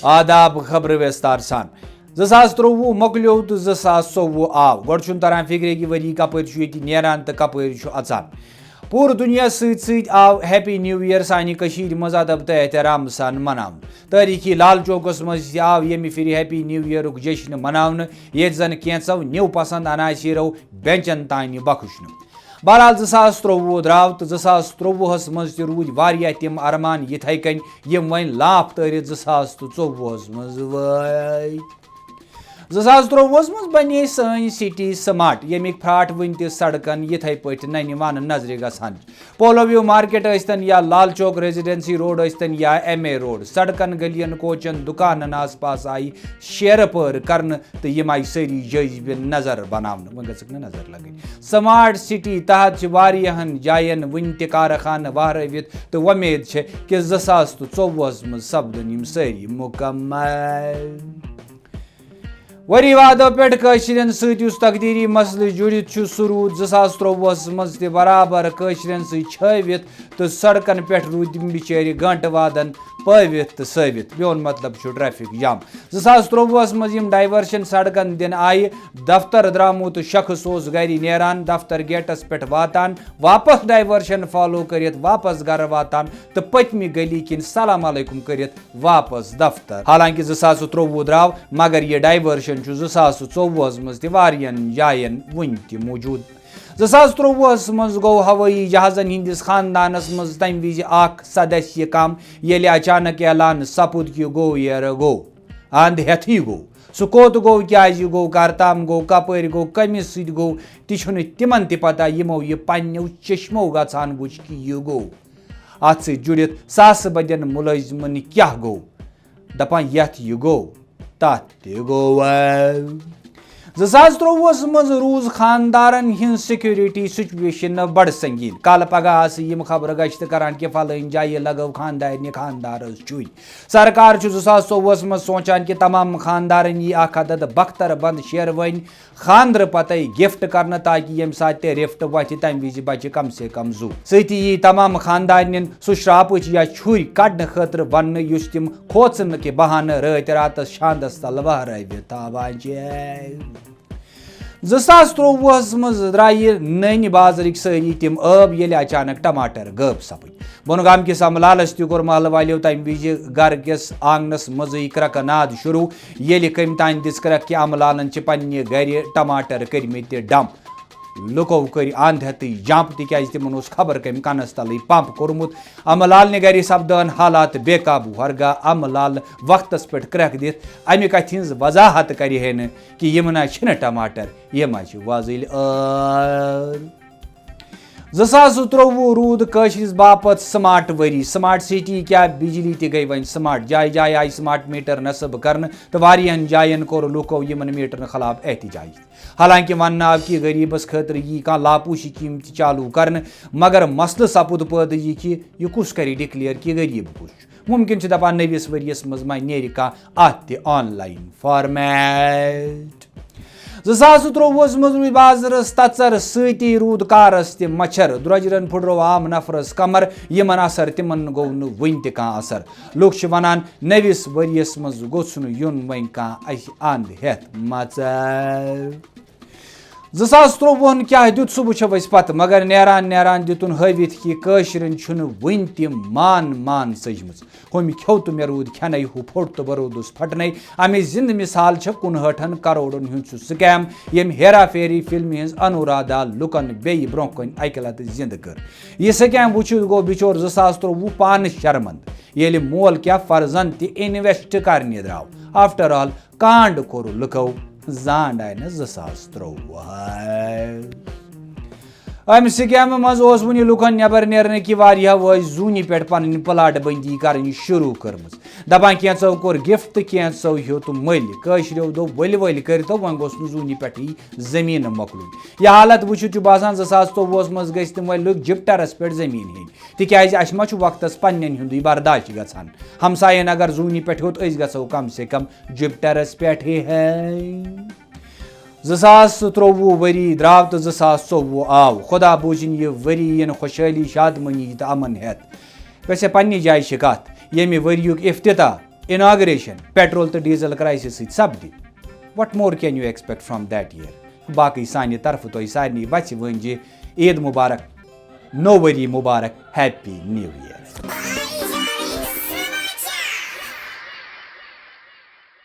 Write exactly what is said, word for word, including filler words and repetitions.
آداب، خبرٕ وِستار سان۔ زٕ ساس ترٛۆوُہ مۄکلیو تہٕ زٕ ساس ژۄوُہ آو۔ گۄڈٕ چھُنہٕ تران فِکرِ کہِ ؤری کپٲرۍ چھُ ییٚتہِ نیران تہٕ کپٲرۍ چھُ اژان۔ پوٗرٕ دُنیا سۭتۍ سۭتۍ آو Happy New Year سانہِ کٔشیٖرِ منٛز ادب تہٕ احترام سان مناونہٕ۔ تٲریٖخی لال چوکس منٛز تہِ آو ییٚمہِ پھِرِ Happy New Yearُک جشن مناونہٕ، ییٚتہِ زن کینٛژو نٔو پسند عناصرو بینچن تانۍ بخشنہٕ۔ بہرحال، زٕ ساس ترٛۆوُہ درٛاو تہٕ زٕ ساس ترٛۆوُہس منٛز تہِ روٗدۍ واریاہ تِم ارمان یِتھے کٔنۍ، یِم وۄنۍ لاپھ تٲرِتھ زٕ ساس تہٕ ژۄوُہس منٛز وٲتۍ۔ زٕ ساس ترٛۆوُہس منٛز بنے سٲنۍ سٹی سمارٹ، ییٚمِکۍ پھراٹ وُنہِ تہِ سڑکن یِتھے پٲٹھۍ ننہِ وانہٕ نظرِ گژھان۔ پولو ویو مارکیٹ ٲسۍتن یا لال چوک ریزیڈنسی روڈ ٲسۍتن یا ایم اے روڈ، سڑکن، گلین، کوچن، دکانن آس پاس آیہِ شیرٕ پٲر کرنہٕ تہٕ یِم آیہِ سٲری جٲیزِ نظر بناونہٕ۔ وۄنۍ گٔژھٕکھ نہٕ نظر لگٕنۍ۔ سمارٹ سٹی تحت چھِ واریاہن جاین وُنہِ تہِ کارخانہٕ وہرٲوِتھ تہٕ وۄمید چھےٚ کہِ زٕ ساس تہٕ ژۄوُہس منٛز سپدن یِم سٲری مکمل۔ ؤری وادو پٮ۪ٹھ کٲشرٮ۪ن سۭتۍ یُس تقدیٖری مسلہٕ جُڑِتھ چھُ، سُہ روٗد زٕ ساس ترٛۆوُہس منٛز تہِ برابر کٲشرٮ۪ن سۭتۍ چھٲوِتھ تہٕ سڑکن پٮ۪ٹھ روٗدۍ تِم بِچٲرۍ گٲنٹہٕ وادن پٲوِتھ تہٕ سٲوِتھ۔ میون مطلب چھُ ٹریفک جام۔ زٕ ساس ترٛۆوُہس منٛز یِم ڈائیورشن سڑکن دِنہٕ آیہِ، دفتر درٛامُت شخص اوس گرِ نیران، دفتر گیٹس پٮ۪ٹھ واتان، واپس ڈائیورشن فالو کٔرِتھ واپس گرٕ واتان تہٕ پٔتمہِ گلی کِنۍ سلام علیکم کٔرِتھ واپس دفتر۔ حالانکہ زٕ ساس تہٕ ترٛۆوُہ درٛاو، مگر یہِ ڈائیورشن چھُ زٕ ساس تہٕ ژۄوُہس منٛز تہِ واریاہن جاین وُنہِ تہِ موجود۔ زٕ ساس ترٛۆوُہس منٛز گوٚو ہوٲیی جہازن ہٕنٛدِس خاندانس منٛز تمہِ وِزِ اکھ سدسیہ کم، ییٚلہِ اچانک اعلان سپُد کہِ گوٚو یرٕ گوٚو، اند ہٮ۪تھٕے گوٚو۔ سُہ کوٚت گوٚو، کیازِ گوٚو، کر تام گوٚو، کپٲرۍ گوٚو، کٔمِس سۭتۍ گوٚو، تہِ چھُنہٕ تِمن تہِ پتہ، یِمو یہِ پننیو چشمو گژھان وُچھ کہِ یہِ گوٚو۔ اتھ سۭتۍ جُڑِتھ ساسہٕ بٔدٮ۪ن مُلٲزمن کیٛاہ گوٚو؟ دپان یتھ یہِ گوٚو، تتھ تہِ گوٚو۔ زٕ ساس ترٛۆوُہس منٛز روٗز خاندارن ہٕنٛز سیکورٹی سچویشن بڑٕ سنگین۔ کالہٕ پگاہ آسہٕ یِم خبرٕ گشت کران کہِ فلٲنۍ جایہِ لگٲو خاندارنہِ خاندارس چھُرۍ۔ سرکار چھُ زٕ ساس ژۄوُہس منٛز سونچان کہِ تمام خاندارن یی اکھ عدد بختر بند شیروٲنۍ خاندرٕ پتے گفٹ کرنہٕ، تاکہ ییٚمہِ ساتہٕ تہِ رفٹ وتھِ، تمہِ وِزِ بچہِ کم سے کم زُو۔ سۭتی یی تمام خاندارنٮ۪ن سُہ شراپٕچ یا چھُرۍ کڑنہٕ خٲطرٕ وننہٕ، یُس تِم کھوژنہٕ کہِ بہانہٕ رٲتۍ راتس شاندس تل وہرٲوِتھ تھاوان چھِ۔ زٕ ساس ترٛۆوُہس منٛز درٛایہِ نٔنۍ بازرٕکۍ سٲری تِم ٲب، ییٚلہِ اچانک ٹماٹر غٲب سپٕدۍ۔ بۄنہٕ گام کِس امہٕ لالس تہِ کوٚر محلہٕ والیو تمہِ وِزِ گرٕ کِس آنگنس منٛزٕے کرٛکہٕ ناد شروع، ییٚلہِ کٔمۍ تانۍ دِژ کرٛکھ کہِ امہٕ لالن چھِ پننہِ گرِ ٹماٹر کٔرمٕتۍ ڈمپ۔ لُکو کٔرۍ اند ہٮ۪تھٕے جمپ، تِکیازِ تِمن اوس خبر کٔمۍ کنس تلٕے پمپ کوٚرمُت۔ امہٕ لالنہِ گرِ سپدٲن حالات بے قابو۔ ہرگاہ امہٕ لال وقتس پٮ۪ٹھ کرٛکھ دِتھ امہِ کتھِ ہٕنٛز وضاحت کرِ ہے نہٕ کہِ یِم نہ چھِنہٕ ٹماٹر، یِم ہا چھِ وۄزٕلۍ ٲر۔ زٕ ساس ترٛۆوُہ روٗد کٲشرِس باپتھ سمارٹ ؤری۔ سمارٹ سٹی کیٛاہ، بجلی تہِ گٔے وۄنۍ سمارٹ۔ جایہِ جایہِ آیہِ سمارٹ میٹر نصب کرنہٕ تہٕ واریاہن جاین کوٚر لوٗکو یِمن میٹرن خلاف احتجاج۔ حالانکہ وننہٕ آو کہِ غریبس خٲطرٕ یی کانٛہہ لاپوٗ سکیٖم تہِ چالوٗ کرنہٕ، مگر مسلہٕ سپُد پٲدٕ یہِ کہِ یہِ کُس کرِ ڈکلیئر کہِ غریب کُس چھُ۔ مُمکِن چھُ دپان نٔوِس ؤریَس منٛز ما نیرِ کانٛہہ اَتھ تہِ آن لایِن فارمیٹ۔ زٕ ساس تہٕ ترٛۆوُہَس منٛز روٗدۍ بازرَس تَژَر، سۭتی روٗد کارَس تہِ مَچھَر۔ درٛۄجرَن پھُٹرو عام نفرَس کمر، یِمَن اثر تِمَن گوٚو نہٕ وُنہِ تہِ کانٛہہ اثر۔ لُکھ چھِ وَنان، نٔوِس ؤریَس منٛز گوٚژھ نہٕ یُن وۄنۍ کانٛہہ اَسہِ اَنٛد ہٮ۪تھ مَژَر۔ زٕ ساس ترٛۆوُہَن کیٛاہ دیُت، سُہ وٕچھو أسۍ پتہٕ، مگر نیران نیران دیُتُن ہٲوِتھ کہِ کٲشرٮ۪ن چھُنہٕ وٕنہِ تہِ مان مان سٔجمٕژ۔ ہُمہِ کھیوٚو تہٕ مےٚ روٗد کھٮ۪نَے، ہُہ پھوٚٹ تہٕ بروٚدُس پھٹنَے۔ اَمِچ زِندٕ مثال چھےٚ کُنہٲٹھَن کروڑَن ہُنٛد سُہ سکیم، ییٚمۍ ہیرا فیری فلمہِ ہٕنٛز انورادھا لُکَن بیٚیہِ برٛونٛہہ کَنہِ اَکہِ لَٹہِ زِندٕ کٔر۔ یہِ سکیم وٕچھِتھ گوٚو بِچور زٕ ساس ترٛۆوُہ پانہٕ شرمند، ییٚلہِ مول کیٛاہ فرزند تہِ انویسٹ کرنہِ درٛاو۔ آفٹر آل، کانڈ کوٚر لُکو، زانڈ آیہِ نہٕ زٕ ساس ترٛۆوُہ۔ امہِ سکیمہٕ منٛز اوس وُنہِ لُکن نٮ۪بر نیرنہٕ کہِ واریاہ ٲسۍ زوٗنہِ پٮ۪ٹھ پنٕنۍ پلاٹ بندی کرٕنۍ شروع کٔرمٕژ۔ دپان کینٛژو کوٚر گفٹ، کینٛژو ہیوٚت مٔلۍ۔ کٲشریو دوٚپ، ؤلۍ ؤلۍ کٔرتو، وۄنۍ گوٚژھ نہٕ زوٗنہِ پٮ۪ٹھٕے زٔمیٖنہٕ مۄکلُن۔ یہِ حالت وٕچھِتھ چھُ باسان، زٕ ساس ژۄوُہس منٛز گٔژھۍ تِم وۄنۍ لُکھ جپٹرس پٮ۪ٹھ زٔمیٖن ہیٚنۍ، تِکیازِ اسہِ ما چھُ وقتس پننٮ۪ن ہُنٛدُے برداش گژھان۔ ہمساین اگر زوٗنہِ پٮ۪ٹھ ہیوٚت، أسۍ گژھو کم سے کم جپٹرس پٮ۪ٹھ ہے۔ زٕ ساس تہٕ ترٛۆوُہ ؤری درٛاو تہٕ زٕ ساس ژۄوُہ آو۔ خدا بوٗزِن یہِ ؤری یِن خۄشحٲلی، شادمٲنی تہٕ امن ہٮ۪تھ۔ ویسے پننہِ جایہِ چھِ کتھ، ییٚمہِ ؤریُک افتتاح اناگریشن پیٹرول تہٕ ڈیزل کرائسس سۭتۍ سپدِ۔ What more can you expect from that year؟ باقٕے سانہِ طرفہٕ تۄہہِ سارنٕے وژھِ وٲنجہِ عید مبارک، نوٚو ؤری مبارک، ہیپی نیو ایئر۔